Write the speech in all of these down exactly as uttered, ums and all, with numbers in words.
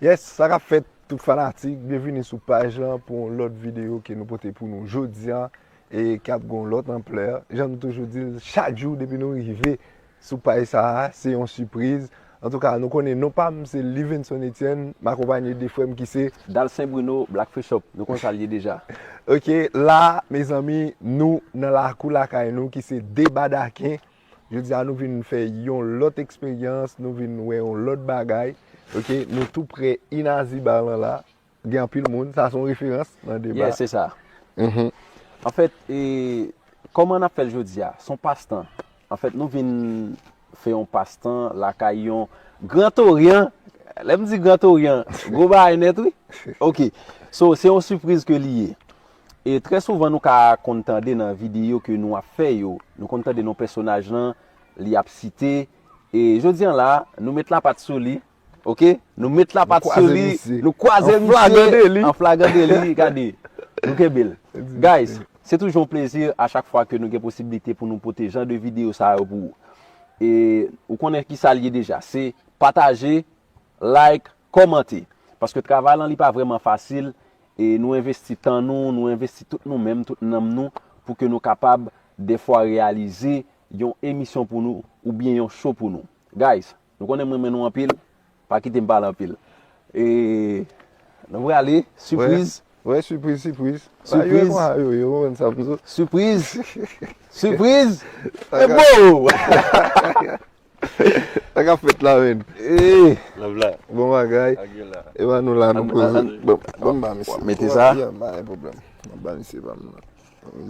Yes, sa k ap fèt tout fanatik, byenvini sou paj lan pou yon lòt videyo ke nou pote pou nou jodi a e k ap gen yon lòt anplè. Jan nou toujou di l, chak jou depi nou rive sou paj sa a, se yon sipriz. Antouka, nou konnen non pa m se Livenson Etienne, m akonpanye de frè m ki se Dalcin Bruno, Black Free Shop, nou konn sa l ye deja. Ok, la, mezanmi, nou nan lakou lakay nou ki se Debadaken. Jodi a nou vin fè yon lòt eksperyans, nou vin wè yon lòt bagay. Ok, nou tou prè Inazi Bar lan la. Gen anpil moun, sa se yon referans nan deba. Yeah, se sa. Mhm. Anfèt, e, kòman n ap fè l jodi a? Se yon pastan. Anfèt, nou vin fè yon pastan lakay yon Gran Toryan. Lè m di Gran Toryan, gwo bagay nèt, wi. Ok. So, se yon sipriz ke li ye. E trè souvan, nou ka konn tande nan videyo ke nou ap fè yo, nou konn tande non pèsonaj lan, li ap site. E jodi a la, nou met lapat sou li, ok? Nou met lapat sou li, nou kwaze misye an flagran deli, gade. Nou kenbe l. Guys, se toujou yon plezi a chak fwa ke nou gen posiblite pou nou pote jan de videyo sa yo pou ou. E ou konnen ki sa l ye deja, se pataje, like, kòmante. Paske travay lan li pa vrèman fasil, e nou envesti tan nou, nou envesti tout nou menm, tout nanm nou, pou ke nou kapab, dèfwa, reyalize yon emisyon pou nou, oubyen yon show pou nou. Guys, nou konnen m renmen nou anpil, pa kite m pale anpil. E nou prale, sipriz. Wè, sipriz, sipriz. Sipriz. Sipriz. Sipriz. E bo! Sa k ap fèt la, menn? Love la. Bon bagay. Epa nou la, nou poze. Bon, bon, ba misye. Mete sa. Yeah, pa gen pwoblèm. Mwen ba misye pa m nan.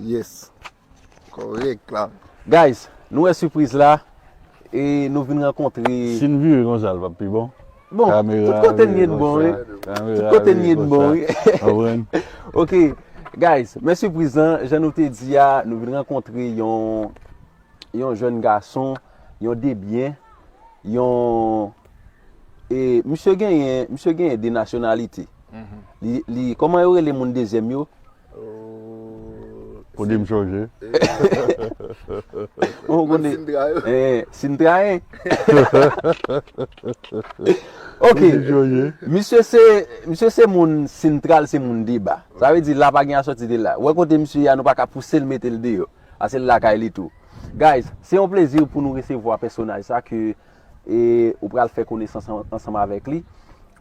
Yes. Kòrèk la. Guys, nou wè sipriz la. E nou vin rankontre. Si n vire konsa, l p ap pi bon? Bon, tout kote n ye n bon, wi. Tout kote n ye n bon, wi. Ok, guys, men sipriz lan, jan nou te di a, nou vin rankontre yon yon jèn gason, yon debyen, yon, e, misye genyen, misye genyen de nasyonalite. Li, li, kòman yo rele moun dezyèm yo? Pou di m chonje. Ou konnen, Sintra yo. Eh, Sintra, en. Ok. Misye se, misye se moun sentral, se moun deba. Sa vle di la pa gen a sòti de la. Wè kote misye ye a, nou pa ka pouse l mete l deyò. A se l lakay li tou. Guys, se yon plezi pou nou resevwa pèsonaj sa ke, e, ou pral fè konesans an-, ansanm avèk li.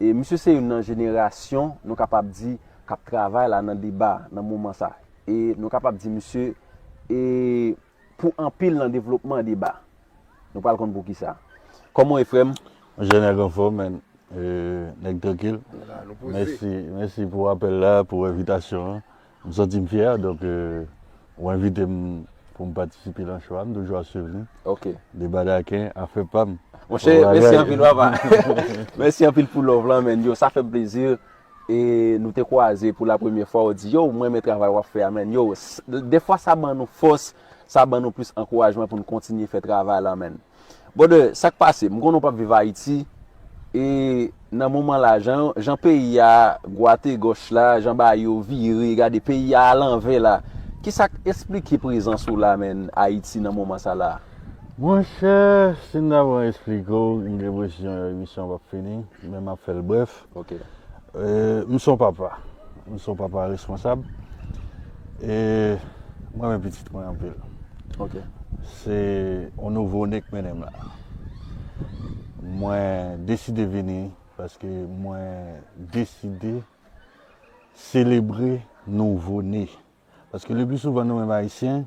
E misye se youn nan jenerasyon, nou kapab di, k ap travay la nan deba, nan moman sa. E nou kapab di misye, e, pou anpil nan devlopman deba. Nou pral konn poukisa. Kòman w ye, frè m? Monchè, nèg anfòm, man. E, nèg trankil. Mèsi, mèsi pou apèl la, pou envitasyon an. M santi m fyè, donk, e, ou envite m pou m patisipe nan show a, m toujou ap swiv li. Ok. Deba Daken, afè pa m. Monchè, mèsi anpil, papa. Mèsi anpil pou love lan, man. Yo, sa fè m plezi. E nou te kwaze pou la premyè fwa, ou di, yo, mwen renmen travay w ap fè a, man. Yo, s-, dèfwa sa ban nou fòs, sa ban nou plis ankourajman pou n kontinye fè travay la, man. Brother, sa k pase? M konnen w p ap viv Ayiti, e nan moman la, jan, jan peyi a gwate gòch la, jan bagay yo vire, gade peyi a alanvè la, kisa k esplike prezans ou la, man, Ayiti nan moman sa la? Monchè, si m ta pran esplike w, m gen enpresyon emisyon an p ap fini, men m ap fè l brèf. Ok. E, m se yon papa. M se yon papa responsab. E mwen renmen pitit mwen anpil. Ok. Se yon nouvo ne k mennen m la. Mwen deside vini paske mwen deside selebre nouvo ne. Paske le pli souvan nou menm Ayisyen,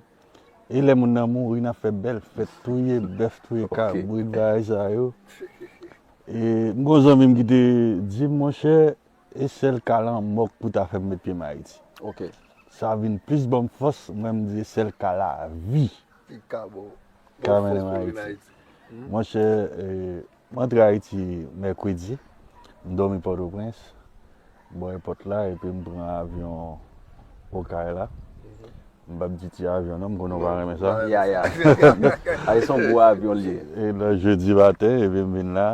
e lè moun nan mouri, n ap fè bèl fèt, touye bèf, touye kabrit, bagay sa yo. E m gon zanmi m ki te di m, monchè, e sèl ka lanmò k pou ta fè m met pye m Ayiti. Ok. Sa vin plis ban m fòs, mwen m di e sèl ka lavi. Ki ka bon. Ka mennen m Ayiti. Monchè, e, m antre Ayiti mèkredi, m dòmi Pòtoprens, bò èpòt la, epi m pran avyon Okay la. M p ap di ti avyon non, m konnen w pa renmen sa. Ya, ya. A, se yon gwo avyon l ye. E nan jedi maten, epi m vin la,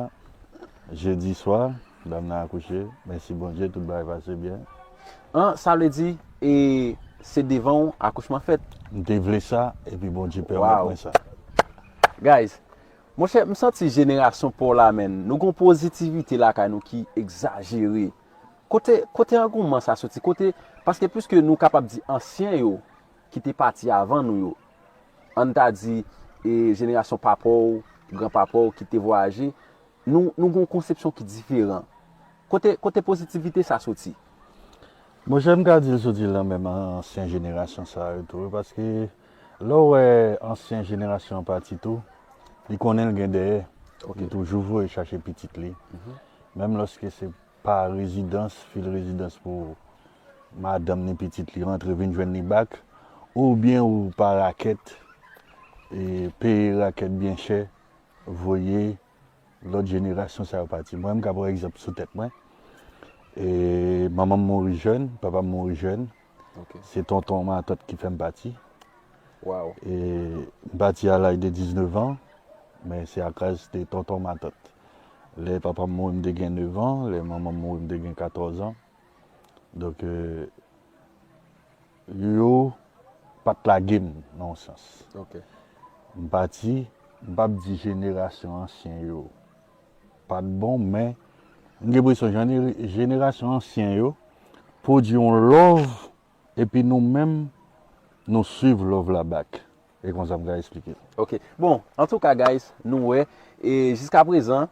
jedi swa, dam nan akouche. Mèsi Bondye, tout bagay pase byen. An, sa vle di, e se devan w akouchman fèt? M te vle sa, epi Bondye pèmèt mwen sa. Guys, Monchè, m santi jenerasyon pa w la, menn. Nou gon pozitivite lakay nou ki egzajere. Kote, kote angouman sa soti? Kote, paske piske nou kapab di ansyen yo ki te pati avan nou yo, ann ta di, e, jenerasyon papa w, granpapa w ki te vwayaje, nou, nou gon konsepsyon ki diferan. Kote, kote pozitivite sa soti? Monchè, m ka di l soti nan menm ansyen jenerasyon sa yo tou, wi, paske lè w wè ansyen jenerasyon an pati tou, li konnen l gen dèyè. Li toujou voye chache pitit li. Menm lòske se pa rezidans, fil rezidans pou madanm ni pitit li rantre vin jwenn li bak, oubyen ou pa rakèt, e peye rakèt byen chè, voye lòt jenerasyon sa yo pati. Mwen, m ka pran egzanp sou tèt mwen. E manman m mouri jèn, papa m mouri jèn. Se tonton matant ki fè m pati. Waw. E m pati a laj de diznèf an, men se akaz de tonton matant. Lè papa m mouri, m te gen nèf an, lè manman m mouri, m te gen katòz an. Donk, e, yo pa t lage m nan yon sans. M pati, m p ap di jenerasyon ansyen yo pa t bon, men m gen enpresyon jene- jenerasyon ansyen yo pwodui yon love, epi nou menm, nou swiv love la back. E konsa m ka esplike l. Ok. Bon, antouka, guys, nou wè, e jiska prezan,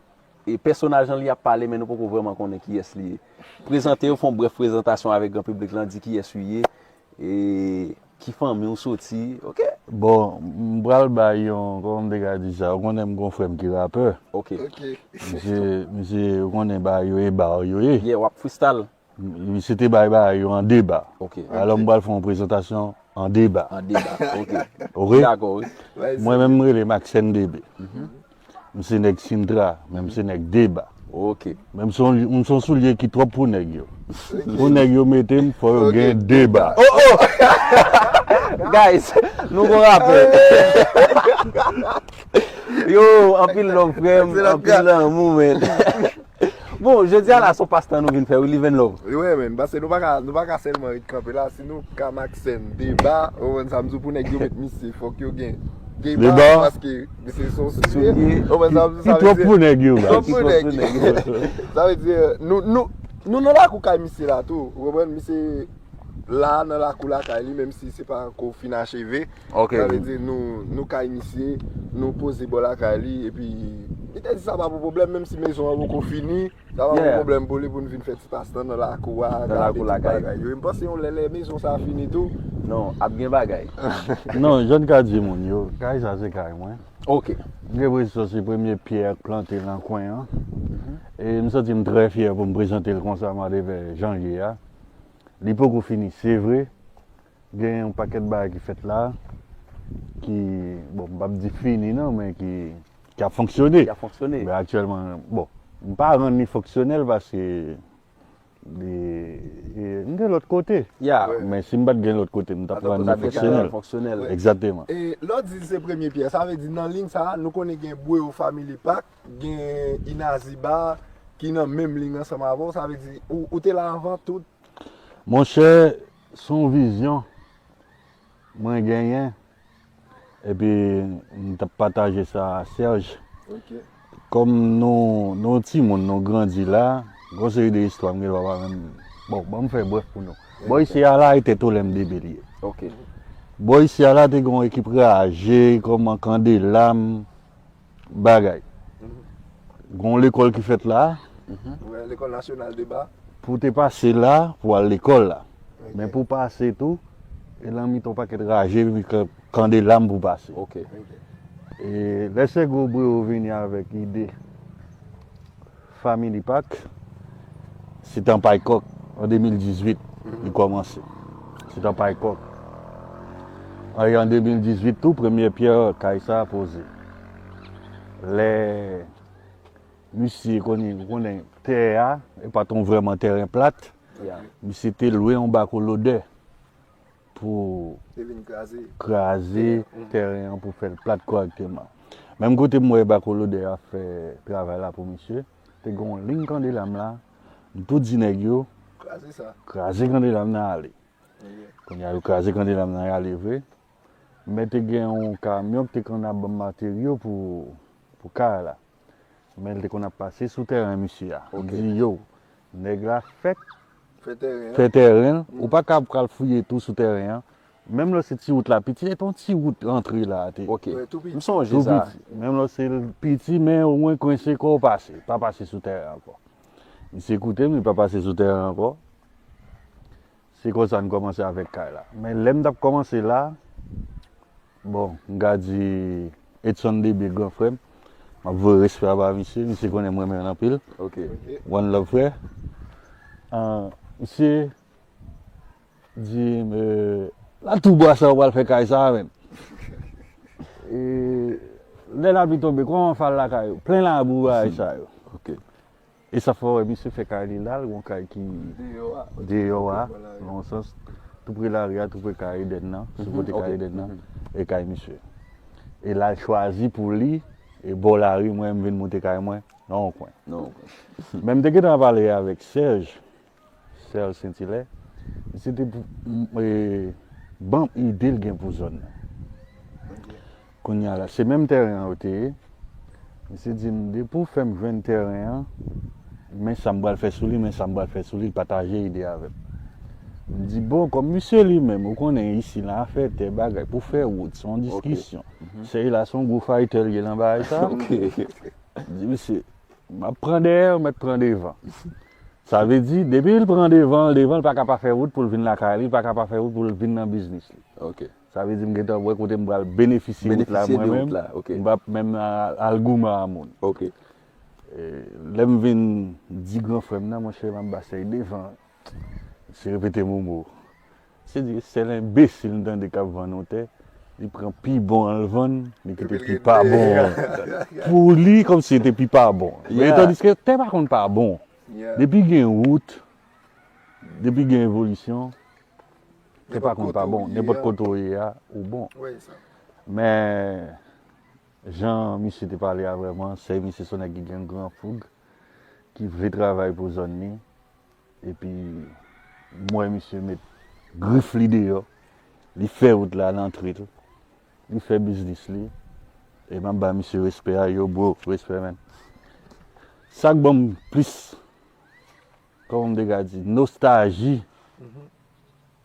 e pèsonaj lan li ap pale, men nou poko vrèman konnen kiyès li ye. Prezante w, fè yon brèf prezantasyon avèk gran piblik lan, di kiyès ou ye, e ki fanmi w soti, ok? Bon, m pral bay yon, kòman m te ka di sa, ou konnen m gon frè m ki rapè. Ok. Misye, misye, ou konnen bagay yo e ba yo ye. Yeah, w ap freestyle. Misye te bay bagay yo an deba. Ok. Alò m pral fè yon prezantasyon an deba. An deba, ok. Ok? Dakò, wi. Mwen menm m rele m Aksèn Debe. M se nèg Sintra, men m se nèg deba. Ok. Men m se yon, m se yon soulye ki twòp pou nèg yo. Pou nèg yo mete m, fò yo gen deba. Guys, nou gon rapè. Yo, anpil love, frè m, anpil lanmou, men. Bon, jodi a la, se yon pastan nou vin fè, wi, Live and Love. Wi, men, paske nou pa ka, nou pa ka sèlman ret kanpe la. Si nou ka maksen deba, ou konprann sa m di w, pou nèg yo met misye, fòk yo gen deba, Deba. Paske misye se yon soulye, ou konprann sa m di w, Ki twòp pou nèg yo, twòp baz. Pou nèg. Sa vle di, nou, nou, nou nan lakou kay misye la tou, ou konprann, misye la nan lakou lakay li, menm si se pa ankò fin acheve. Ok. Sa vle di, nou, nou kay misye, nou poze bò lakay li, epi li te di sa pa pou pwoblèm, menm si mezon an poko fini, sa pa pou pwoblèm pou li pou n vin fè ti pastan nan lakou a, Nan lakou lakay. Bagay yo. E m panse yon lè, lè mezon sa fini tou. Non, ap gen bagay. Non, jan n ka di moun yo, kay sa se kay mwen. Ok. M gen enpresyon se premye pyè k plante nan kwen an. E m santi m trè fyè pou m prezante l konsa, mwa de janvye a. Li poko fini, se vre. Gen yon pakèt bagay ki fèt la, ki, bon, m p ap di fini non, men ki, ki ap fonksyone. Ki ap fonksyone. Men aktyèlman, bon, m pa rann li fonksyonèl paske li, e, m gen lòt kote. Ya. Men si m pa t gen lòt kote, m t ap rann li fonksyonèl. Fonksyonèl. Egzakteman. E lè w di l se premye pyè, sa vle di nan liy sa a, nou konnen gen Bweyo Family Pack, gen Inaziba, ki nan menm liy ansanm avè w, sa vle di, ou, ou te la anvan tout. Monchè, se yon vizyon mwen genyen, epi m t ap pataje sa a Serge. Ok. Kòm nou, nou timoun, nou grandi la, gon seri de istwa m gen dwa pa menm. Bon, ban m fè brèf pou nou. Bò isi a la, e tèt olè m debe li ye. Ok. Bò isi a la, te gen yon ekip raje, kòman Kandelam, bagay. Gon lekòl ki fèt la, Wè, Lekòl Nasyonal de Ba. Pou te pase la, pou al lekòl la. Men pou pase tou, e lan mitan yon pakèt raje, epi Kandelam pou pase. Ok. E lè Sègo Bweyo vini avèk ide Family Pack, se t an Paykòk, an de mil dizuit, li kòmanse. Se t an Paykòk. E an de mil dizuit tou, premyè pyè kay sa a poze. Lè misye konnen, konnen tè a, e pa t yon vrèman tèren plat, Ya. Misye te lwe yon bako lodè pou Te vin kraze. Kraze tèren an pou fè l plat kòrèkteman. Menm kote m wè bako lodè a fè travay la pou misye, te gen yon liy Kandelam la, m tou di nèg yo, Kraze sa. Kraze Kandelam nan ale. Ok. Kounye a yo kraze Kandelam nan, y ale vre. Men te gen yon kamyon ki te konn ap ban m materyo pou, kay la. Men l te konn ap pase sou tèren misye a. M Ok. Di yo, nèg la fèk Fè tèren. fè tèren, ou pa ka pral fouye tou sou tèren an. Menm lè se ti wout la piti, se te yon ti wout rantre la a te. Ok. Wè, tou piti. M sonje Tou sa. Piti. Menm lè se l piti, men omwen kwense kò w pase, pa pase sou tèren ankò. Misye koute m, li pa pase sou tèren ankò. Se konsa n kòmanse avèk kay la. Men lè m t ap kòmanse la, bon, m ka di Edson Debé, gran frè m, m ap voye respè a ba misye, misye konnen m renmen l anpil. Ok. One love, frè. Ah, misye di m, eh, la tou bwa sa ou pral fè kay sa a menm. E, lè lapli tonbe, kòman w fè al lakay ou? Plen labou bagay sa yo. Ok. E sa fè w wè misye fè kay li la, l gon kay ki Deyò a. Deyò a, Tou pre lari. Nan yon sans, tou pre lari a, tou pre kay Edèn nan, sou Mhm, kote ok. Kay Edèn nan, e kay misye. E l al chwazi pou li, e bò lari, mwen, m vin moute kay mwen, nan yon kwen. Non. Men m te gentan pale avèk Serge, Serge Saint-Hilaire, misye te pou- m- e, ban m ide l gen pou zòn nan. Kounye a la, se menm tèren an yo te ye. Misye di m, depi w fè m jwenn tèren an, men sa m pral fè sou li, men sa m pral fè sou li, l pataje ide avè m. M di, bon, kòm misye li menm, ou konnen isi la, afè tè bagay, pou fè wout, se yon diskisyon. Sèy la, se yon gwo faytè l ye nan bagay sa. Ok. M di, misye, m ap pran dèyè, ou mèt pran devan. Sa vle di, depi l pran devan, l devan, l pa ka pa fè wout pou l vin lakay li, l pa ka pa fè wout pou l vin nan biznis li. Ok. Sa vle di m gentan wè kote m pral benefisye wout la Benefisye mwen de wout menm, la, ok. M p ap menm a- al goumen a moun. Ok. E, lè m vin di gran frè m nan, monchè, m ap ba Sèy devan. Se repete momo. Se di, sèl enbesil m tande k ap vann yon tè, li pran pi bon an l vann, li kite pi pa bon an. Pou li, kòmsi se te pi pa bon. Men Yeah. Tandiske tè pa konn pa bon. Yeah. Depi gen wout, depi gen evolisyon, tè pa Nenpòt konn pa kote bon. ou ye Nenpòt a. Kote ou ye a, ou bon. Wè sa. Men, jan misye te pale a vrèman, se misye se yon nèg ki gen gran foug, ki vle travay pou zòn li. Epi, m wè misye met grif li deyò. Li fè wout la nan antre l. Li fè biznis li. E m ap ba misye respè a, yo, bro, respè, man. Sa k ban m plis, kòman m te ka di, nostalji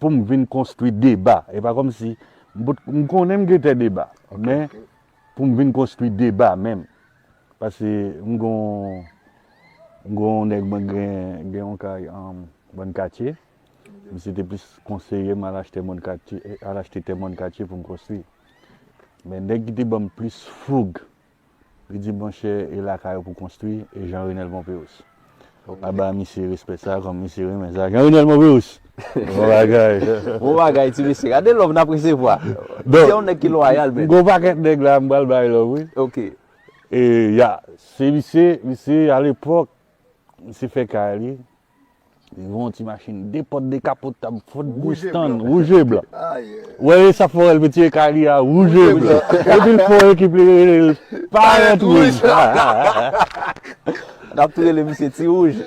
pou m vin konstwi deba. E pa kòmsi, m pot- m konnen m gen tè deba, men pou m vin konstwi deba menm. Paske m gon, m gon nèg mwen gen, gen yon kay an Mòn Katye. Misye te plis konseye m al achte Mòn Katye, al achte tè Mòn Katye pou m konstwi. Men nèg ki te ban m plis foug, li di, monchè, e lakay ou pou konstwi, e Jean Renel Pompéus. M ap ba misye respè sa, kòm misye renmen sa. Jean Renel Pompéus! Bon bagay. Bon bagay, ti mesye. Gade love n ap resevwa. Donk, Se yon nèg ki lwayal, m men. gon pakèt nèg la, m pral bay love, wi. Ok. E ya, se misye, misye, alepòk, misye fè kay li. Li voye yon ti machin, de pòt, de kapotab, Ford Wouj e Mustang, blan. wouj e blan. Aye. Wè, e sa fè w wè l retire kay li a, wouj e blan. Epi l fè yon ekip li rele Parèt Wouj. N ap tou rele misye Ti Wouj.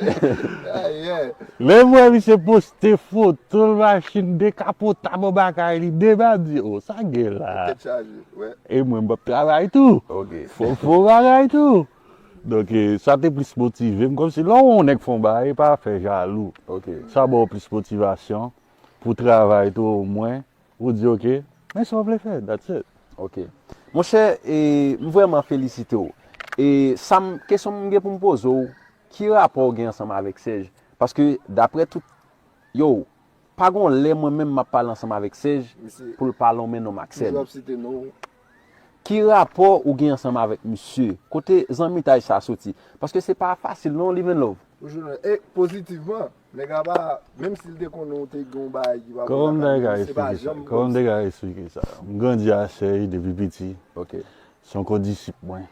Aye. Lè m wè misye poste foto l, machin dekapotab anba kay li, deba di, o, sa gen la. Tèt chaje. Wè. E mwen, m p ap travay tou. Ok. Fò, fò bagay tou. Donk, e, sa te plis motive m. Kòmsi lè w wè yon nèg fè yon bagay, pa fè jalou. Ok. Sa ba w plis motivasyon pou travay tou, omwen, ou di, ok, men sa w vle fè, that's it. Ok. Monchè, e, m vrèman felisite w. E sa m, kesyon m gen pou m poze w, ki rapò w gen ansanm avèk Serge? Paske, daprè tout, yo, pa gon lè mwen menm m ap pale ansanm avèk Serge Misye pou l pale yon men non Maxel. Toujou ap site non. Ki rapò ou gen ansanm avèk misye? Kote zanmitay sa soti? Paske se pa fasil non, Living Love. Ou jwenn e pozitivman, nèg la pa, menm si l te konnen ou te gen yon bagay ki pa bon Kòman m lakay te ka li, se pa eksplike sa? Janm Kòman m kòmsi. Te ka eksplike sa? M grandi a Sèy depi piti. Ok. Se yon kondisip mwen.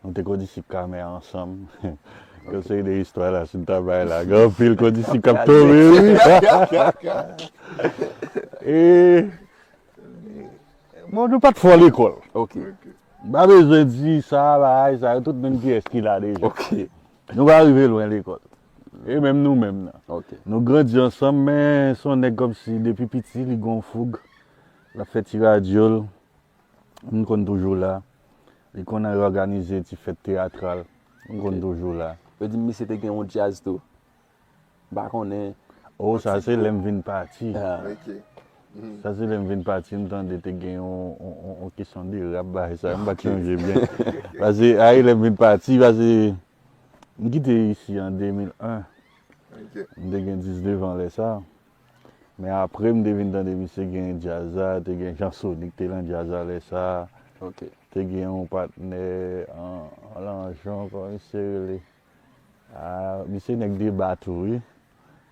Nou te kondisip kamè ansanm. Yon seri de istwa la, si n ta bay la. Gen anpil kondisip k ap tonbe, wi. E, bon, nou pa t fò lekòl. Ok. M pa bezwen di sa, bagay sa, yo tout menm kiyès ki la deja. Ok. Nou pa rive lwen lekòl. E menm nou menm nan. Ok. Nou grandi ansanm, men se yon nèg kòmsi depi piti, li gen yon foug. L ap fè ti radyo l. M konn toujou la. Li konn al òganize ti fèt teyatral. M konn toujou la. Yo di m misye te gen yon djaz tou. M pa konnen. Oh, sa se lè m vin pati. Ah. Ok. Sa se lè m vin pati, m tande te gen yon, yon, yon, yon kesyon de rap, bagay sa, m pa t sonje byen. Paske, ay, lè m vin pati, paske m kite isi an de mil en. Ok. M te gen diznèf an lè sa. Men apre, m te vin tande misye gen djaz la, te gen Jean Sonic te lan djaz la lè sa. Ok. Te gen yon patnè, an, an Lanjan, kòman misye rele? Ah, misye nèg Deba tou, wi.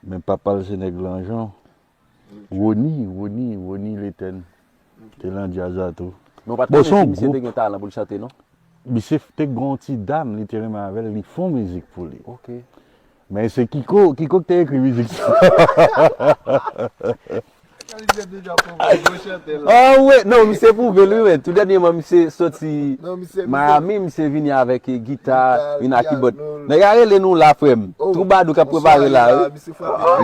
Men papa l se nèg Lanjan. Rony, Rony, Rony Letèn. Te lan djaz la tou. Men w pa t konnen si misye te gen talan pou l chante, non? Misye te gen yon ti dam, li te renmen avè l, li fè yon mizik pou li. Ok. Men se Kiko, Kiko ki te ekri mizik sa. Sa li te deja pwouve l gwo chantè la. Ah, wi, non, misye pwouve l, wi, men. Tou dènyèman, misye soti Miami, misye vini avèk, eh, gita, vin ak kibòd. Nèg a rele nou la, frè m. Twoubadou k ap prepare la, wi.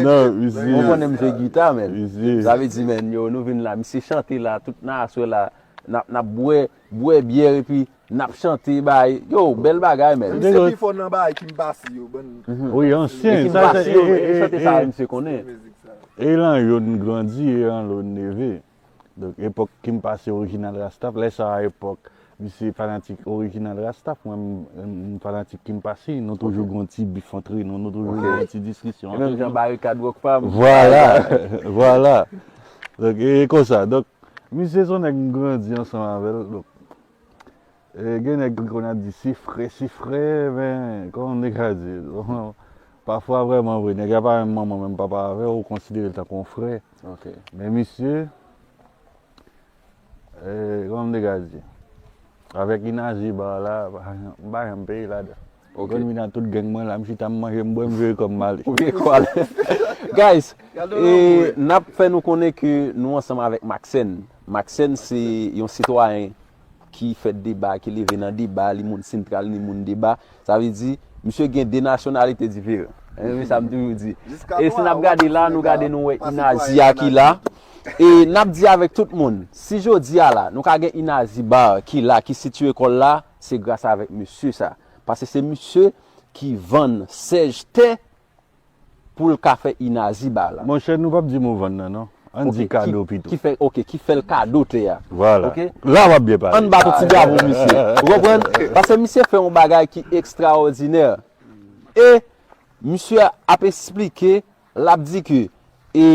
Non, misye. Ou konnen misye gita, men. Sa vle di, men, yo, nou vin la, misye chante la, tout nan aswè la, n ap, n ap bwè, bwè byè, epi n ap chante, bay. Yo, bèl bagay, men. Misye pi fò nan bagay ki m pase yo, ban. Wi, ansyen. Ki m pase yo, e, e, chante sa, misye konnen. E lan yo n grandi, e lan yo n leve. Donk, epòk ki m pase Orijinal Rasta, lè sa a, epòk, misye fanatik Orijinal Rasta, mwen, m, m fanatik ki m pase, nou toujou gen yon ti bif antre nou, nou toujou gen yon ti diskisyon antre nou. E menm jan Barikad Rock Fam. Vwala, vwala. Donk, e konsa. Donk, misye se yon nèg m grandi ansanm avè l. Donk, E, gen nèg ki konn ap di se frè, se frè, men, kòman m te ka di? Pafwa, vrèman vre, nèg la pa menm manman, menm papa avè w, ou konsidere l tankou yon frè. Ok. Men misye, e, kòman m te ka di? Avèk Inazi Bar la, m pa janm peye ladan. Ok. Konn vin ak tout gang mwen la, m chita, m manje, m bwè, m vire kò m, m ale. Ou vire kò w ale. Guys, e, n ap fè nou konnen ke nou ansanm avèk Maxène. Maxène se yon sitwayen ki fè deba, ki leve nan deba, li moun Sentral, li moun deba. Sa vle di, misye gen de nasyonalite diferan. E sa m toujou di. E si n ap gade la, nou gade, nou wè Inazi a ki la. E n ap di avèk tout moun, si jodi a la, nou ka gen Inazi Bar ki la, ki sitiye kò l la, se gras avèk misye sa. Paske se misye ki vann Serge tè pou l ka fè Inazi Bar la. Monchè, nou p ap di mo vann nan, non. Ann di kado pito. Ki fè, ok, ki fè l kado tè a. Vwala. Ok? La w ap byen pale. Ann bat yon ti bravo misye. Ou konprann? Paske misye fè yon bagay ki ekstraòdinè. E misye ap esplike, l ap di ke, e,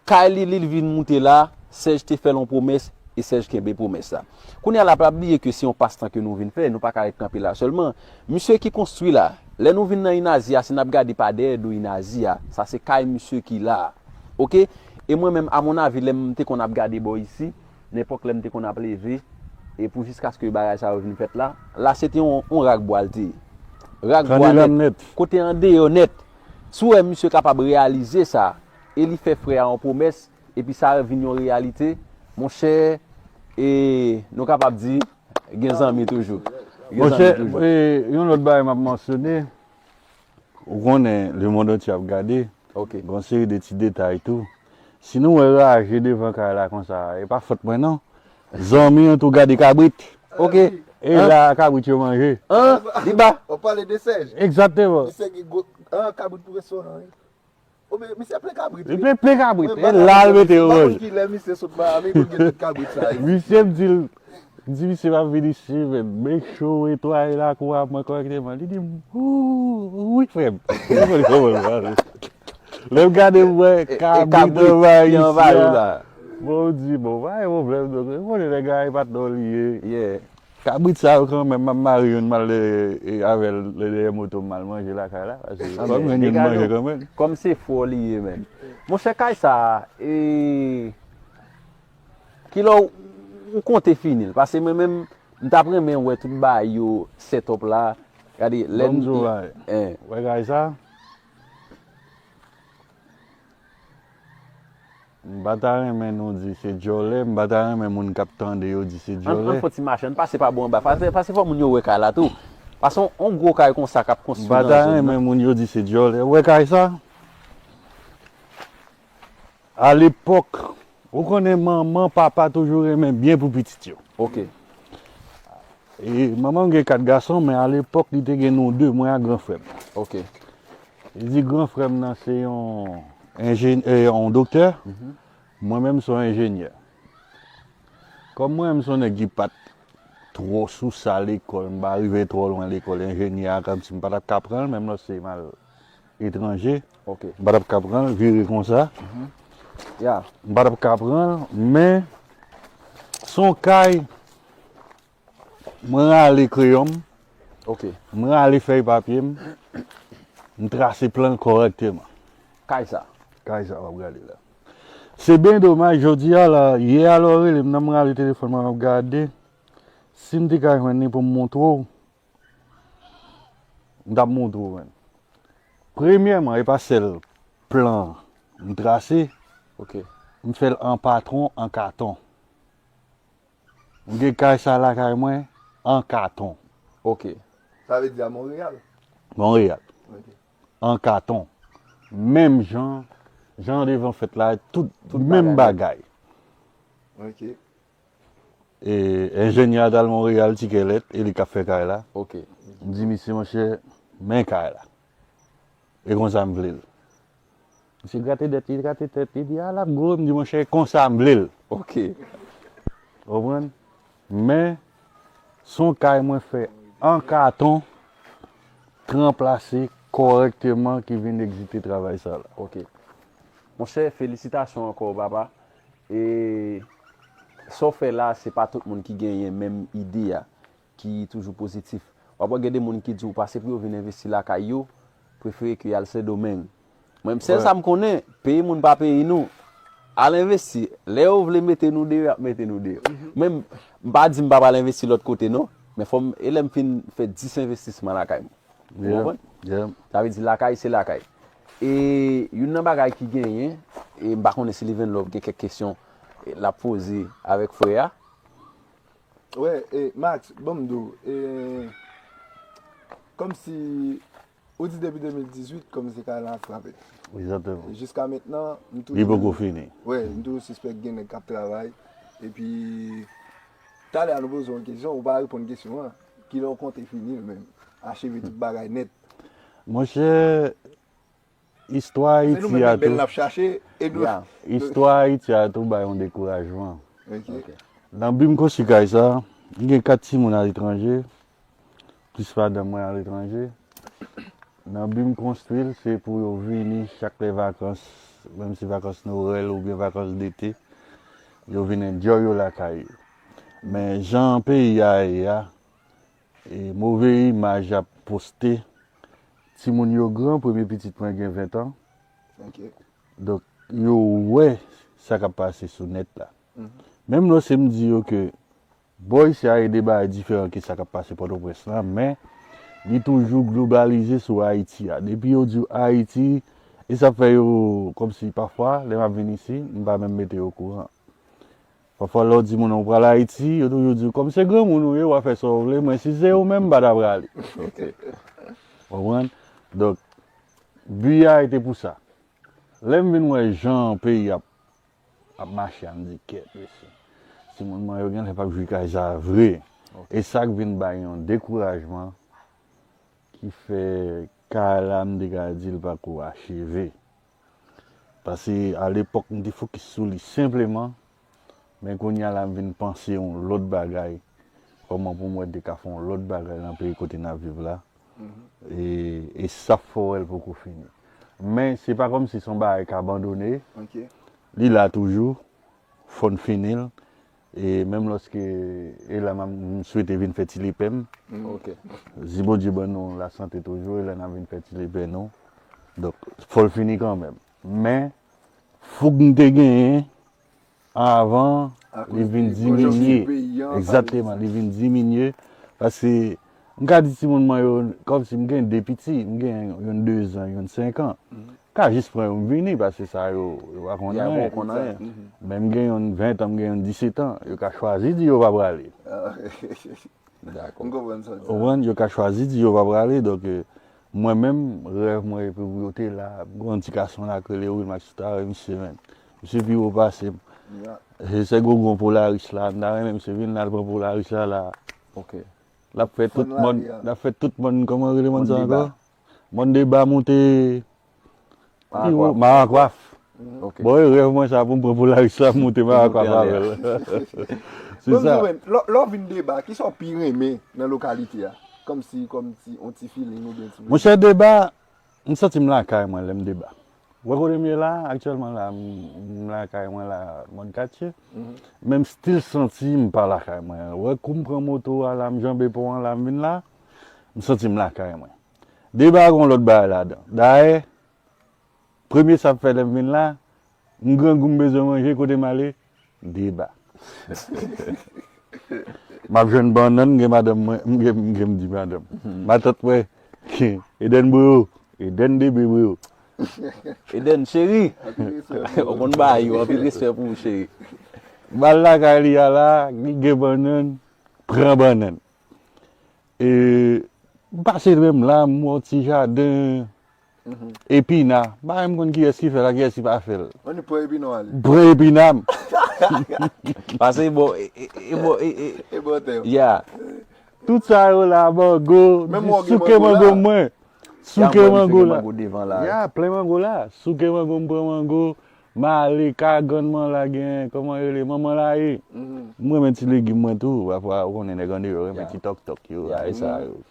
kay li, li vin moute la, Serge te fè l yon pwomès, e Serge kenbe pwomès la. Kounye a la, pa bliye ke se yon pastan ke nou vin fè, nou pa ka ret kanpe la sèlman. Misye ki konstwi la, lè nou vin nan Inazi a, si n ap gade pa dèyè do Inazi a, sa se kay misye ki la. Ok? E mwen menm, amonavi, lè m te konn ap gade bò isi, nenpòt lè m te konn ap leve, e pou jiskaske bagay sa yo vin fèt la, la se te yon, yon rak bwa l te ye. Rak bwa nèt, kote andeyò nèt. Si w wè misye kapab reyalize sa, e li fè frè a yon pwomès, epi sa vin yon reyalite, monchè, e nou kapab di, gen zanmi toujou. Gen zanmi toujou. Monchè, e, yon lòt bagay m ap mansyone, ou konnen, lemonn antye ap gade, ok, gen yon seri de ti detay tou. Si nou wè raje devan kay la konsa, e pa fòt mwen non. Zanmi an tou gade kabrit. Ok. E la, kabrit yo manje. An, li ba. W ap pale de Serge. Egzakteman. Misye gen gwo, an, kabrit pou restoran, wi. Oubyen, misye plen kabrit, wi. Li plen, plen kabrit. E la l mete yo manje. M pa konn kilè misye sot Miami pou l gen tout kabrit sa, wi. Misye m di l, m di misye m ap vin isi, men make sure w netwaye lakou a mwen kòrèkteman. Li di m, ou, wi, frè m. Ou konn kòman l pale. Lè m gade m wè kabrit anvayi isi a. Bon, ou di, bon, pa gen pwoblèm, donk, ou konnen nèg la, e patnè w li ye. Kabrit sa yo kanmenm, m ap mare youn, m al, e, avè l, dèyè moto m, m al manje lakay la, paske fò m jwenn youn manje kanmenm. Kòm se fò li ye, menm. Monchè, kay sa, e, kilè w, ou konte fini l? Paske mwen menm, m t ap renmen wè tout bagay yo set up la. Gade, lè n, wè kay sa? M pa ta renmen nou di se djòlè, m pa ta renmen moun k ap tande yo di se djòlè. Ann, ann fè ti mache, ann pase pa bò anba. Pase, pase fò moun yo wè kay la tou. Pase yon, yon gwo kay konsa k ap konstwi nan zòn nan. M pa ta renmen moun yo di se djòlè. Ou wè kay sa? Alepòk, ou konnen manman, papa toujou renmen byen pou pitit yo. Ok. E manman m gen kat gason, men alepòk, li te gen nou de, mwen ak gran frè m. Ok. Li di gran frè m nan se yon enjenyè, yon doktè. Mwen menm se yon enjenyè. Kòm mwen menm se yon nèg ki pa t twò sou sa lekòl, m pa rive twò lwen lekòl enjenyè a, kòmsi m pa t ap ka pran l, menm lòske m al etranje, Ok. m pa t ap ka pran l, vire konsa. Ya. M pa t ap ka pran l, men se yon kay mwen rale kreyon m, Ok. mwen rale fèy papye m, m trase plan l kòrèkteman. Kay sa. Kay sa w ap gade la. Se byen domaj, jodi a la, yè a lè w rele m nan, m rale telefòn mwen ap gade. Si m te ka jwenn li pou m montre w, m t ap montre w, menn. Premyèman, e pa sèl plan m trase, Ok. m fè l an patwon, an katon. M gen kay sa lakay mwen, an katon. Ok. Sa vle di a Monreyal. Monreyal. Ok. An katon. Menm jan, jan devan fèt la, tout, Tout menm bagay. Bagay. Ok. E enjenyè a t al Monreyal, tikè lèt, e li k ap fè kay la. Ok. M di misye, monchè, men kay la. E konsa m vle l. Misye grate tèt, li grate tèt, li di, a l ap gwo, m di, monchè, konsa m vle l. Ok. Ou konprann? Men, se yon kay mwen fè an katon, tranplase kòrèkteman ki vin egzekite travay sa la. Ok. Monchè, felisitasyon ankò, papa. E sa w fè la, se pa tout moun ki genyen menm ide a, ki toujou pozitif. W ap wè gen de moun ki di w pase pou yo vin envesti lakay yo, prefere ke y al Sendomeng. Mwen, sèl sa m konnen, peyi moun pa peyi nou. Al envesti. Lè yo vle mete nou deyò, y ap mete nou deyò. Mwen, m pa di m pa pral envesti lòt kote, non. Men fò m, e lè m fin fè dis envestisman lakay mwen. Ou Yeah, konprann? Yeah. Sa vle di lakay, se lakay. E youn nan bagay ki genyen, e m pa konnen si Living Love gen kèk kesyon e, l ap poze avèk frè a. Wè, e, Max, ban m di w, e, kòmsi, ou di depi de mil dizuit, kòmsi kay la ap frape. Egzakteman. Jiska mentnan, m toujou... Li poko fini. Wè, m toujou sispèk gen nèg k ap travay. Epi, talè a nou poze yon kesyon, ou pa reponn kesyon an. Kilè w konte fini l menm? Acheve tout bagay nèt. Monchè, istwa Se nou Ayiti menm a lè bèl tou. N ap chache, e nou... Ya. Istwa Ayiti a tou bay yon dekourajman. Ok. Nan bi m konstwi kay sa, m gen kat timoun aletranje, plis madanm mwen aletranje. Nan bi m konstwi l, se pou yo vini chak lè vakans, menm si vakans Nwèl oubyen vakans dete, yo vin enjoy yo lakay yo. Men jan peyi a ye a, e move imaj ap poste, timoun yo gran, premye pitit mwen gen ven tan. Ok. Donk, yo wè sa k ap pase sou nèt la. Menm lòske m di yo ke bò isi a gen de bagay diferan ke sa k ap pase Pòtoprens lan, men li toujou globalize sou Ayiti a. Depi yo di w Ayiti, e sa fè yo kòmsi pafwa, lè m ap vin isi, m pa menm mete yo okouran. Pafwa lè w di moun ou pral Ayiti, yo toujou di w, kòm se granmoun ou ye, w a fè sa w vle, mwen si se ou menm, m pa ta prale. Ou konprann? Donk, bi a te pou sa. Lè m vin wè jan peyi ap, ap mache a, m di, kèt, mesye. Timoun mwen yo genlè p ap jwi kay sa vre. E sa k vin bay yon dekourajman ki fè kay la, m te ka di l pako acheve. Paske alepòk, m te fokis sou li senpleman, men kounye a la, m vin panse yon lòt bagay, kòman pou mwen te ka fè yon lòt bagay nan peyi kote n ap viv la. E, e sa fè w wè l poko fini. Men se pa kòmsi se yon bagay k abandone. Ok. Li la toujou. Fò n fini l. E menm lòske e la m, m swete vin fè ti lepè m. Ok. Si Bondye ban nou lasante toujou, e la n ap vin fè ti lepè nou. Donk, fò l fini kanmenm. Men, fouk m te genyen avan, Akoz li vin de konjonkti diminye. Peyi an, sa vle Egzakteman, li vin diminye. Paske, m ka di timoun mwen yo, kòmsi m gen de piti, m gen youn dezan, youn senkan. M ka jis pran yo, m vini, paske sa yo, yo pa konn Ya, anyen. bon, konn anyen. Men m gen youn ven tan, m gen youn disèt an, yo ka chwazi di yo pa prale. Dakò. M konprann sa w di. Ou konprann? Yo ka chwazi di yo pa prale. Donk, eh, mwen menm, rèv mwen, epi pou yo te la, m gen yon ti gason la k rele Wilmax Toutare, misye, men. Misye pi wo pase m. Ya. Se sè Gogon Polaris la, m ta renmen misye vin la, l pran Polaris la, la. Ok. L ap fè tout mòn, l ap fè tout mòn, kòman rele mòn sa ankò? Mòn Deba moute pi wo, Marakwaf. Ok. Bon, e rèv mwen sa pou m pran Polaris la, m moute Marakwaf avè l. Se sa. Lè w vin Deba, kisa w pi renmen nan lokalite a? Kòmsi, kòmsi, yon ti feeling oubyen ti... Monchè, Deba, m santi m lakay mwen lè m Deba. Wè kote m ye la, aktyèlman la, m, m lakay mwen la, mòn katye. Men m still santi m pa lakay mwen. Wè kou m pran moto a la, m janbe pon an la, m vin la, m santi m lakay mwen. Deba gon lòt bagay ladan. Dayè, premye sa m fè lè m vin la, m grangou, m bezwen manje, kote m ale? Deba. M ap jwenn bannann, gen madanm mwen, m gen, m gen, m di madanm. Matant mwen, Eden Bro, Eden Debe Bro. Eden, cheri. Ou konn ba yo, anpil respè pou ou, cheri. M al lakay li a la, li gen bannann, pran bannann. E, m pase menm la, m wè yon ti jaden epina. M pa menm konn kiyès ki fè l ak kiyès ki pa fè l. Ann pran epina w ale. Pran epina m. Pase e bò, e, e, e bò, e, e, e bò tè. Ya. Tout sa yo la, mango, souke mango mwen. Souke mango la. Ya, plen mango la. Souke mango, m pran mango. M ale ka grann mwen la gen, kòman rele, manman la ye. M renmen ti legim mwen tou, pafwa ou konnen nèg andeyò renmen ti tòktòk yo, bagay sa yo.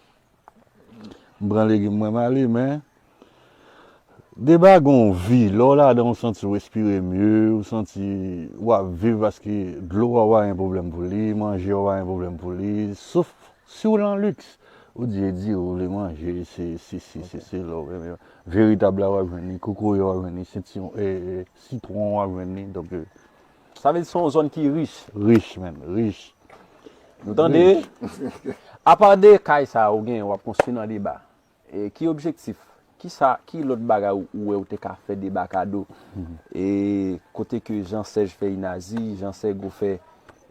M pran legim mwen, m ale, men Deba gon vi, lè w ladan w santi w respire mye, ou santi w ap viv paske dlo a w pa gen pwoblèm pou li, manje a w pa gen pwoblèm pou li, sof si w nan liks, ou di Edi, ou vle manje, se, se, se, se, se lè w renmen. Veritab la w ap jwenn li, kokoye w ap jwenn li, sitiwon, e, e, sitwon w ap jwenn li, donk, e, sa vle di se yon zòn ki rich. Rich, man, rich. Nou tande? Apa de kay sa ou gen, w ap konstwi nan Deba, e, ki objektif? Kisa, ki lòt bagay ou, ou wè ou te ka fè Deba kado? E, kote ke Jan Sèj Feynazi, Jan Sègo fè,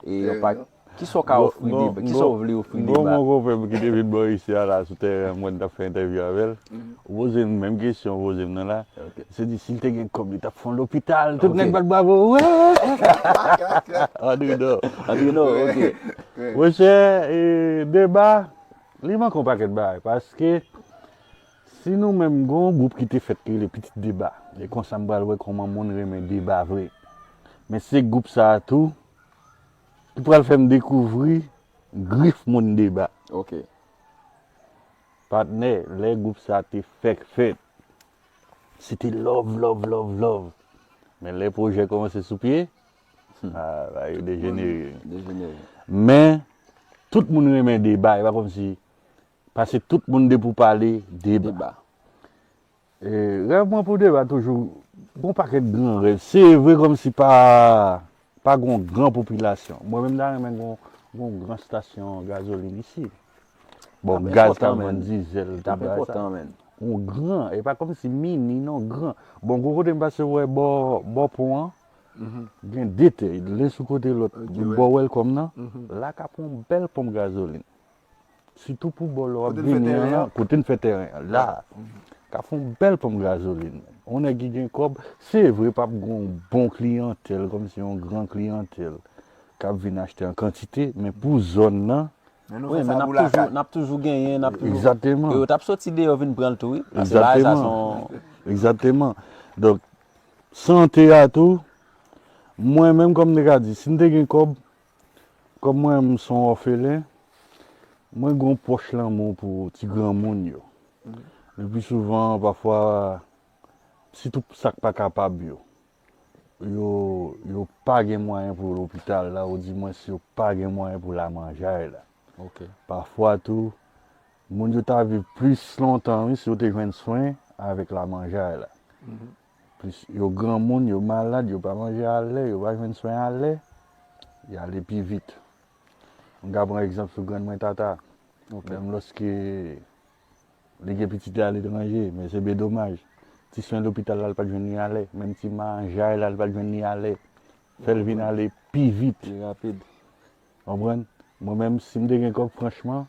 e, yon pa, kisa w ka ofri Deba? Kisa w vle ofri Deba? Gon, gon konpè m ki te vin bò isi a la sou tèren an, mwen t ap fè entèvyou avè l. Ou poze m menm kesyon ou poze m nan la. Se di si l te gen kòb, li t ap fè yon lopital. Tout nèg bat bravo. Wè! Andri Nò. Andri Nò, ok. Monchè, e, Deba, li manke yon pakèt bagay. Paske si nou menm gon gwoup ki te fèt ki rele Pitit Deba. E konsa m pral wè kòman moun renmen Deba vre. Men se gwoup sa a tou ki pral fè m dekouvri grif moun Deba. Ok. Patnè, lè gwoup sa te fèk fèt, se te love, love, love, love. Men lè pwojè kòmanse sou pye, a, bagay yo dejenere. Dejenere. Men, tout moun renmen Deba, e pa kòmsi, paske tout moun depi w pale, Deba. Deba. E, rèv mwen pou Deba toujou, gon pakèt gran rèv. Se vre kòmsi pa, pa gon gran popilasyon. Mwen menm ta renmen gon, gon gran stasyon gazolin isi. Bon, gaz k ap vann dizèl, tout bagay sa. Yon gran, e pa kòmsi mini, non, gran. Bon, gwo kote m pase wè bò, bò pon an, gen de tè, len sou kote lòt, bò Welcome nan, la k ap yon bèl ponp gazolin. Sitou pou bò lè w ap vini an lan, kote n fè tèren an, la. Ka fè yon bèl ponp gazolin. Yon nèg ki gen kòb, se vre p ap gen yon bon kliyantèl, kòmsi yon gran kliyantèl k ap vin achte an kantite, men pou zòn nan, wi, men n ap toujou, n ap toujou genyen, n ap toujou. Egzakteman. E yo t ap soti deyò vin pran l tou, wi. Paske bagay sa se yon... Egzakteman. Donk, sante a tou, mwen menm, kòm m te ka di, si m te gen kòb, kòm mwen menm m se yon òfelen, mwen gen yon pwòch lanmou pou ti granmoun yo. Le pli souvan, pafwa, sitou sa k pa kapab yo, yo, yo pa gen mwayen pou yo lopital la, odimwens yo pa gen mwayen pou lamanjay la. Ok. Pafwa tou, moun yo ta viv plis lontan, wi, si yo te jwenn swen avèk lamanjay la. Plis yo granmoun, yo malad, yo pa manje alè, yo pa jwenn swen alè, y ale pi vit. M ka pran egzanp sou grann mwen Tata. Ok. Menm lòske li gen pitit li aletranje, men se byen domaj. Ti swen lopital la, l pa t jwenn li alè. Menm ti manjay la, l pa t jwenn li alè. Fè l vin ale pi vit. Pi rapid. Konprann? Mwen menm, si m te gen kòb, franchman,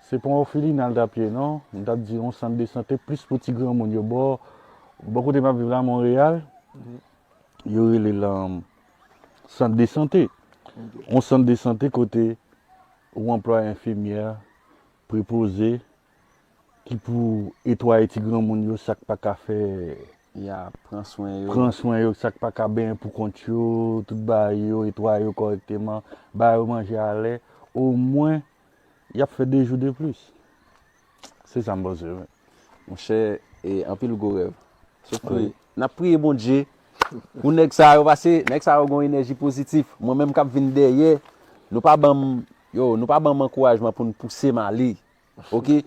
se pa yon òfelina l t ap ye, non. M t ap di yon sant de sante plis pou ti granmoun yo. Bò, bò kote m ap viv la, Monreyal, yo rele l, um, sant de sante. Ok. Yon sant de sante kote ou anplwaye enfimyè, prepoze, ki pou etwaye ti granmoun yo, sa k pa ka fè Ya, pran swen yo. pran swen yo, sa k pa ka benyen pou kont yo, tout bagay yo, etwaye yo kòrèkteman, ba yo manje alè, omwen, y ap fè de jou de plis. Se sa m panse, wi. Monchè, e anpil gwo rèv. Sof ke n ap priye Bondye pou nèg sa yo, pase nèg sa yo gen yon enèji pozitif. Mwen menm k ap vin dèyè, nou pa ban m, yo, nou pa ban m ankourajman pou n pouse m ale. Oke?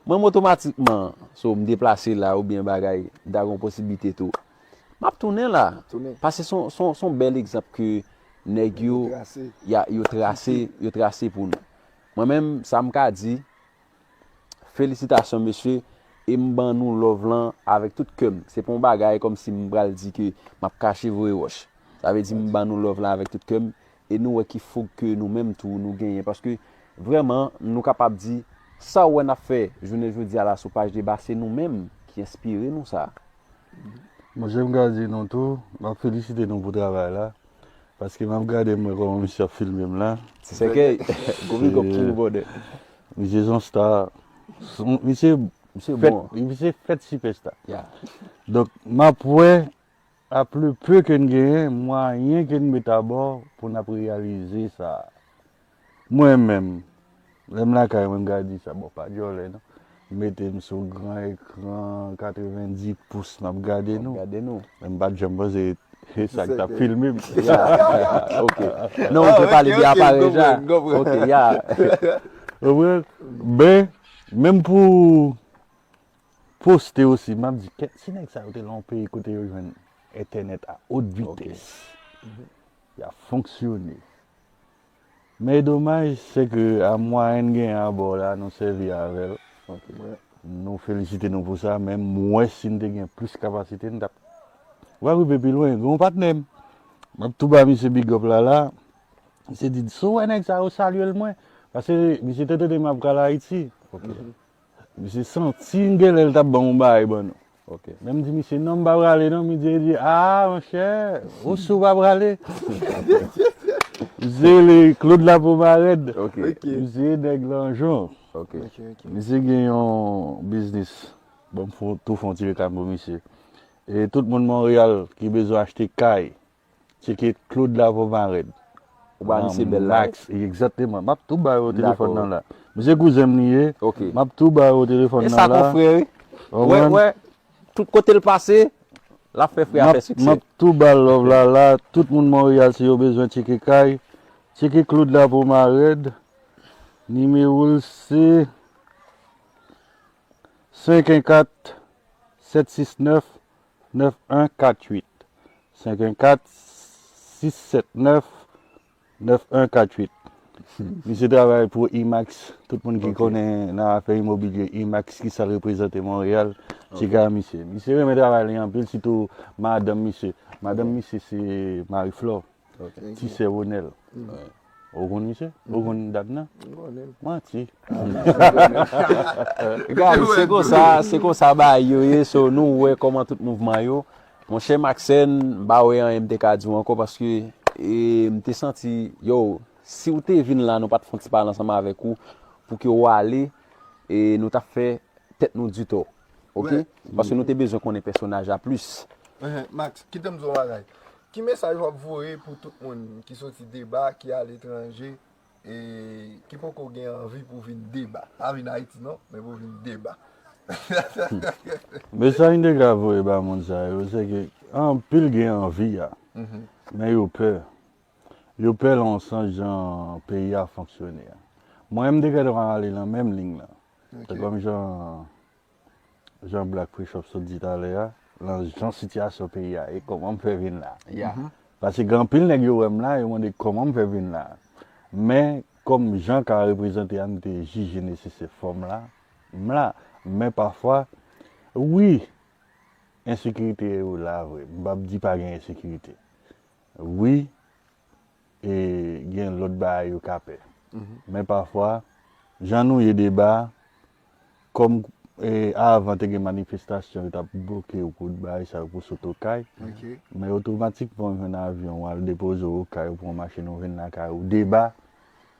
Mwen m otomatikman, so m deplase la oubyen bagay, m ta gen yon posiblite tou. M ap tounen la. Pase se yon- se yon se yon bèl egzanp ke nèg yo, yo trase, yo trase pou nou. Mwen menm, sa m ka di, felisitasyon mesye, e m ban nou love lan avèk tout kè m. Se pa yon bagay kòmsi m pral di ke m ap kache voye wòch. Sa vle di m ban nou love lan avèk tout kè m, e nou wè ki foug ke nou menm tou nou genyen. Paske vrèman, nou kapab di, sa w wè n ap fè jounen jodi a la sou paj deba, se nou menm ki enspire nou sa. Monchè, m ka di nou tou, m ap felisite nou pou travay la. Paske m ap gade m wè kòman misye ap filme m la. Ti sèkèy, gwo big up pou ou, brother. Misye se yon star. Misye Misye bon. Misye fèt sipèsta. Ya. Donk, m ap wè, a pli pe ke n genyen, mwayen ke n met abò pou n ap reyalize sa. Mwen menm, lè m lakay mwen, m ka di sa, bon, pa dyòlè non. M mete m sou gran ekran katrevenndis pous, m ap gade nou. Gade nou. Men m pa t janm panse se sa k t ap filme m. Ya. Ok. Non, ou te pale de aparèy ja. Ok, ya. Ou konprann? Ben, menm pou poste osi, m ap di, kèt, si nèg sa yo te nan yon peyi kote yo jwenn entènèt a haute vitesse, y ap fonksyone. Men domaj, se ke a mwayen n genyen abò la, nou sèvi avè l. Nou felisite nou pou sa, men m wè si n te gen plis kapasite, n t ap. W ap rive pi lwen, gen yon patnè m. M ap tou ba misye big up la la. Misye di, si w wè nèg sa yo, salye l mwen. Paske misye te tande m ap pral Ayiti. Misye santi m genlè l t ap ban m yon bagay ban nou. Men m di misye, non, m pa prale non. Misye di, a, monchè, ou si w pa prale? Misye rele Claude Lapomarèd. Misye nèg Lanjon. Misye gen yon biznis. Bon, m tou fè yon ti reklam pou misye. E tout moun Monreyal ki bezwen achte kay, tcheke Claude Lapomarèd. Ou ba misye bèl la. Max, egzakteman. M ap tou ba yo telefòn nan la. Misye kouzen m li ye. M ap tou ba yo telefòn nan la. E sa konfrè, wi. Wè, wè. Tout kote l pase, l ap fè frè a fè siksè. M ap tou ba l love la la. Tout moun Monreyal, si yo bezwen tcheke kay, tcheke Claude Lapomarèd. Nimewo l se senk en kat sèt sis nèf nèf en kat uit. Senk en kat sis sèt nèf nèf en kat uit. Misye travay pou Imax. Tout moun ki konnen nan afè imobilye, Imax ki sa l reprezante Monreyal, tcheke misye. Misye renmen travay li anpil, sitou madanm misye. Madanm misye se Marie Flore. Ti sè Ronel. Ou konn misye? Ou konn dam nan? Manti. Guys, se konsa, se konsa bagay yo ye, so nou wè kòman tout mouvman yo. Monchè Maxène, m pa wè anyen m te ka di w ankò paske e, m te santi, yo, si w te vin la, nou pa t fè yon ti pale ansanm avèk ou, pou ke w ale, e nou t ap fè tèt nou di tò. Oke? Paske nou te bezwen konnen pèsonaj la plis. Max, kite m di w yon bagay. Ki mesaj w ap voye pou tout moun ki soti deba, ki aletranje, e ki poko gen anvi pou vin deba? Pa vin Ayiti non, men pou vin deba. Mesaj m te ka voye ba moun sa yo, se ke anpil gen anvi a, men yo pè. Yo pè nan yon sans jan peyi a fonksyone a. Mwen, m te gentan ale nan menm liy lan. Se kòm jan, jan Black Prechop sot di talè a, nan jan sitiyasyon peyi a ye, kòman m fè vin la? Paske gen anpil nèg yo wè m la, yo mande kòman m fè vin la. Men, kòm jan ka reprezante a, m te jije nesesè fò m la, m la. Men pafwa, wi, ensekirite yo la vre. M p ap di pa gen ensekirite. Wi, e gen lòt bagay yo ka pè. Men pafwa, jan nou ye deba, kòm e, avan te gen manifestasyon, yo t ap bloke w pou bagay sa yo pou sot Okay. Men otomatikman w jwenn avyon, w al depoze w Okay, ou pran machin, ou vin lakay ou. Deba,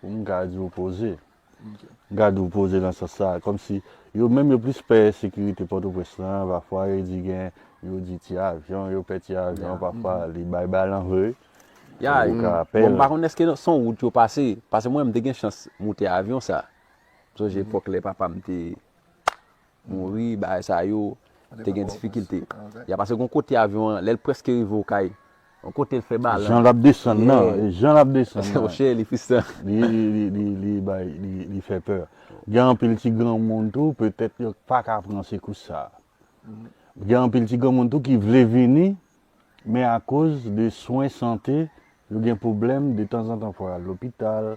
Pou m ka di w poze. M ka di w poze nan sans sa. Kòmsi yo menm yo plis pè sekirite Pòtoprens lan. Pafwa yo di gen, yo di ti avyon, yo pè ti avyon, pafwa li bay balan vre. Ya, bon, m pa konn èske se yon wout yo pase. Paske mwen, m te gen chans moute avyon sa. M sonje epòk lè papa m te mouri, bagay sa yo, te gen difikilte. Ya, paske gon kote avyon an, lè l prèske rive Okay, yon kote l fè balan. Jan l ap desann nan, jan l ap desann nan. Monchè, li fristan. Li, li, li, li, li bay, li, li fè pè. Gen anpil ti granmoun tou, petèt yo pa ka pran sekous sa. Gen anpil ti granmoun tou ki vle vini, men akoz de swen sante, yo gen pwoblèm, detanzantan fò yo al lopital,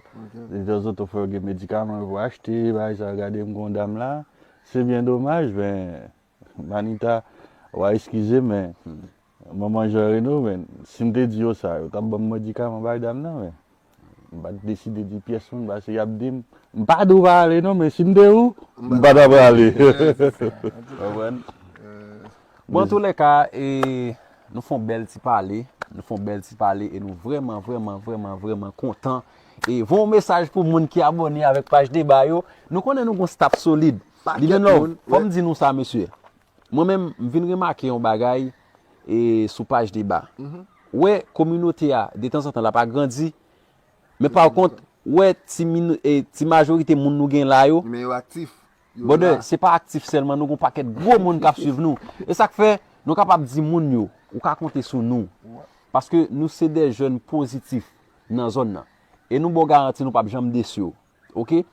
detanzantan fò yo gen medikaman yo pou achte, bagay sa yo. Gade m gon dam la, se byen domaj, men Manita, w a eskize m, men manman Jean Reno, men si m te di yo sa, yo t ap ban m medikaman bay dam nan, men. M pa t deside di pyès moun, paske y ap di m, m pa di w pa ale non, men si m te ou, m pa t ap ale. Konprann? Bon, antoulèka, e, nou fè yon bèl ti pale, nou fè yon bèl ti pale, e nou vrèman, vrèman, vrèman, vrèman kontan. E voye yon mesaj pou moun ki abòne avèk paj Deba yo. Nou konnen nou gon staff solid. Li vin la, fò m di nou sa, mesye. Mwen menm, m vin remake yon bagay, e, sou paj Deba. Ou wè, kominote a, detanzantan, l ap agrandi, men pa kont, ou wè, ti, min, e, ti majorite moun nou gen la yo, men yo aktif. Brother, se pa aktif sèlman, nou gon pakèt gwo moun k ap swiv nou. E sa k fè, nou kapab di moun yo, ou ka konte sou nou. Paske nou se de jèn pozitif nan zòn nan. E nou ba w garanti nou p ap janm desi w. Oke?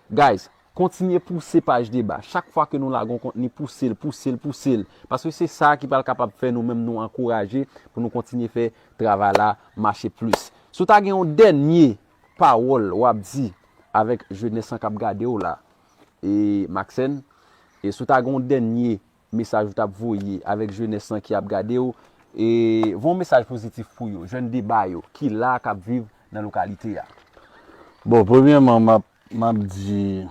Guys, kontinye pouse paj Deba. Chak fwa ke nou lage yon kontni, pouse l, pouse l, pouse l. Paske se sa ki pral kapab fè nou menm nou ankouraje pou nou kontinye fè travay la mache plis. Si w ta gen yon dènye pawòl w ap di avèk jenès lan k ap gade w la, e Maxène, e si w ta gen yon dènye mesaj ou t ap voye avèk jenès lan ki ap gade w, e voye yon mesaj pozitif pou yo, jèn Deba yo, ki la k ap viv nan lokalite a. Bon, premyèman, m ap, m ap di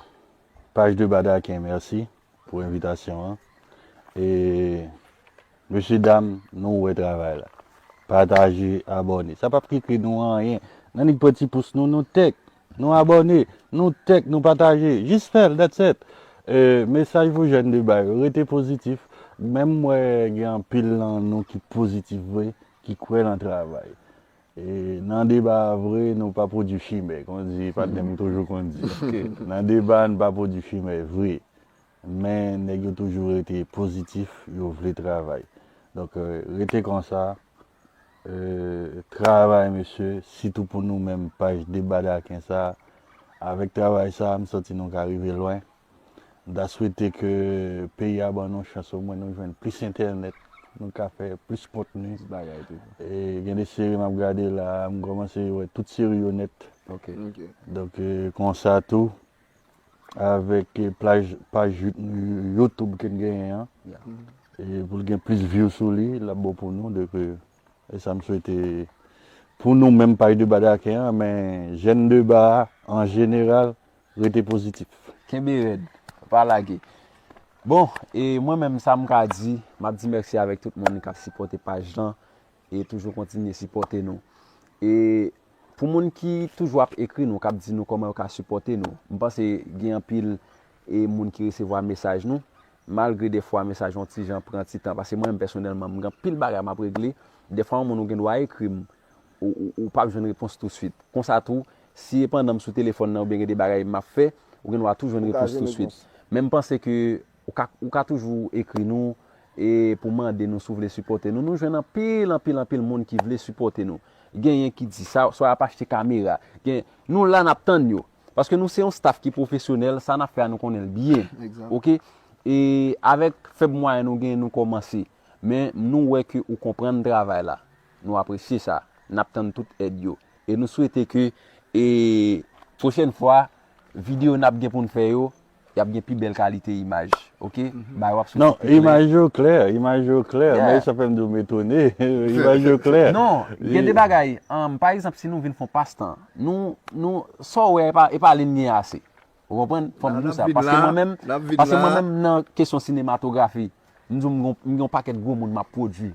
paj Deba Daken mèsi pou envitasyon an. E, mesye dam, nou wè travay la. Pataje, abòne. Sa p ap rete nou anyen. Nan nèg pran ti pous nou, nou tèk. Nou abòne, nou tèk, nou pataje. Jis fè l, that's it. E, mesaj pou jèn Deba yo, rete pozitif. Menm m wè gen anpil nan nou ki pozitif vre, ki kwè nan travay. E, nan Deba vre, nou pa pwodui chimè, konn di patnè m toujou konn di. Nan Deba, nou pa pwodui chimè vre. Men nèg yo toujou rete pozitif, yo vle travay. Donk, e, rete konsa. E, travay, mesye, sitou pou nou menm paj Deba Daken sa. Avèk travay sa, m santi nou ka rive lwen. M ta swete ke peyi a ban nou chans omwen nou jwenn plis entènèt, nou ka fè plis kontni. E, gen de seri m ap gade la, m kòmanse wè tout seri yo nèt. Donk, e, konsa tou, avèk, e, plaj, paj You-, YouTube ke n genyen an, e, pou l gen plis view sou li, l ap bon pou nou. Donk, e, e sa m swete pou nou menm paj Deba Daken an, men jèn Deba a, an jeneral, rete pozitif. Kenbe rèd, pa lage. Bon, e mwen menm sa m ka di, m ap di mèsi avèk tout moun ki ap sipòte paj lan e toujou kontinye sipòte nou. E pou moun ki toujou ap ekri nou, k ap di nou kòman yo ka sipòte nou, m panse gen anpil, e, moun ki resevwa mesaj nou. Malgre defwa mesaj yon ti jan pran ti tan, paske mwen menm pèsonèlman, m gen anpil bagay m ap regle. Defwa yon moun ou gen dwa ekri m, ou, ou, ou p ap jwenn repons tousuit. Konsa tou, si e pandan m sou telefòn nan oubyen gen de bagay m ap fè, ou gen dwa tou jwenn repons tousuit. Men m panse ke ou ka, ou ka toujou ekri nou e pou mande nou si w vle sipòte nou. Nou jwenn anpil, anpil, anpil moun ki vle sipòte nou. Genyen ki di sa, swa y ap achte kamera. Gen, nou la n ap tann yo. Paske nou se yon staff ki pwofesyonèl, sa n ap fè a nou konnen l byen. Oke? E avèk fèb mwayen nou genyen, nou kòmanse. Men nou wè ke ou konprann travay la. Nou apresye sa. N ap tann tout èd yo. E nou swete ke, e, pwochèn fwa, videyo n ap gen pou n fè yo, y ap gen pi bèl kalite imaj. Oke? Bagay w ap soti pi klè. Non, imaj yo klè, imaj yo klè. Men sa fè m di w m etone. Imaj yo klè. Non, gen de bagay, um, pa egzanp, si nou vin fè yon pastan, nou, nou, sa w wè, e pa, e pa li n gen ase. Ou konprann? Fò m di w sa. Paske mwen menm, paske mwen menm nan kesyon sinematografi, m di w m gon, m gen yon pakèt gwo moun m ap pwodui.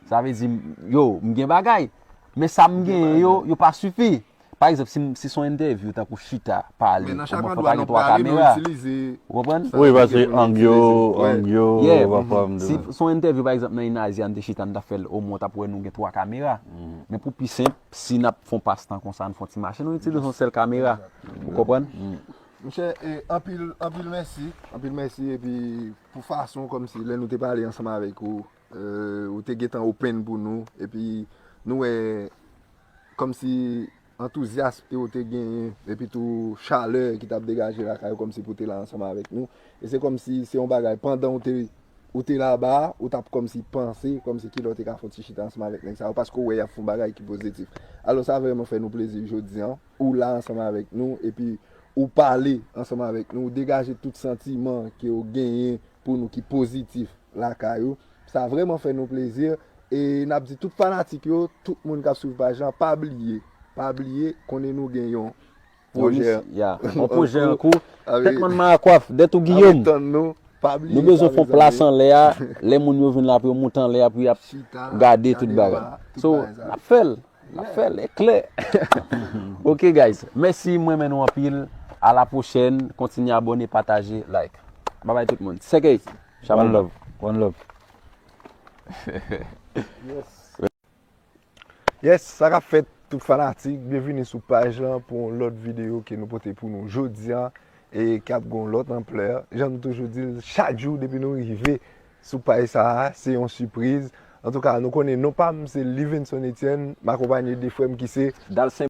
Sa vle di, yo, m gen bagay. Men sa m genyen yo, yo pa sifi. pa egzanp, si, si se yon entèvyou, tankou chita, pale, Men nan chak omwen fò andwa pa gen nou twa prale, nou kamera. itilize Ou konprann? sa Wi, nou paske gen pou nou ang yo, itilize. ang yo, Yeah, pa fòm si se yon entèvyou, pa egzanp, nan Inazi a, n te chita, n t ap fè l, omwen w t ap wè nou gen twa kamera. Men pou pi senp, si n ap fè yon pastan konsa, n fè yon ti mache, nou itilize yon sèl kamera. Ou konprann? Monchè, e, anpil, anpil mèsi. Anpil mèsi. Epi pou fason kòmsi lè nou te pale ansanm avèk ou, e, ou te gentan open pou nou. Epi nou wè kòmsi antouzyasm ke ou te genyen, epi tou chalè ki t ap degaje lakay ou kòmsi pou te la ansanm avèk nou. E se kòmsi se yon bagay, pandan ou te, ou te laba, ou t ap kòmsi panse kòmsi kilè ou te ka fè yon ti chita ansanm avèk nèg sa yo, paske ou wè y ap fè yon bagay ki pozitif. Alò sa vrèman fè nou plezi jodi an, ou la ansanm avèk nou, epi ou pale ansanm avèk nou, ou degaje tout santiman ke ou genyen pou nou ki pozitif lakay ou. Sa vrèman fè nou plezi. E n ap di tout fanatik yo, tout moun k ap swiv paj lan, pa bliye, pa bliye, konnen nou gen yon pwojè. Ya, yon pwojè an kou. Ave- Tèt mann Marakwaf, dèt ou Giyòm. Tann nou, pa bliye. Nou bezwen sa, fè yon mezanmi. Plas Anlè a. Lè moun yo vin la pou yo moute anlè a pou y ap Chita, gade tout bagay. Ba, tout So, bagay sa. N ap fè l. N ap fè l, e klè. Ok guys, mèsi, mwen renmen nou anpil. A la pwochèn, kontinye abòne, pataje, like. Babay tout moun. Sekey, One love, one love. Yes, sa k ap fèt tout fanatik, byenvini sou paj lan pou yon lòt videyo ke nou pote pou nou jodi a e k ap gen yon lòt anplè. Jan nou toujou di l, chak jou depi nou rive sou paj sa a, se yon sipriz. Antouka, nou konnen non pa m se Livenson Etienne, m akonpaye de frè m ki se Dalsen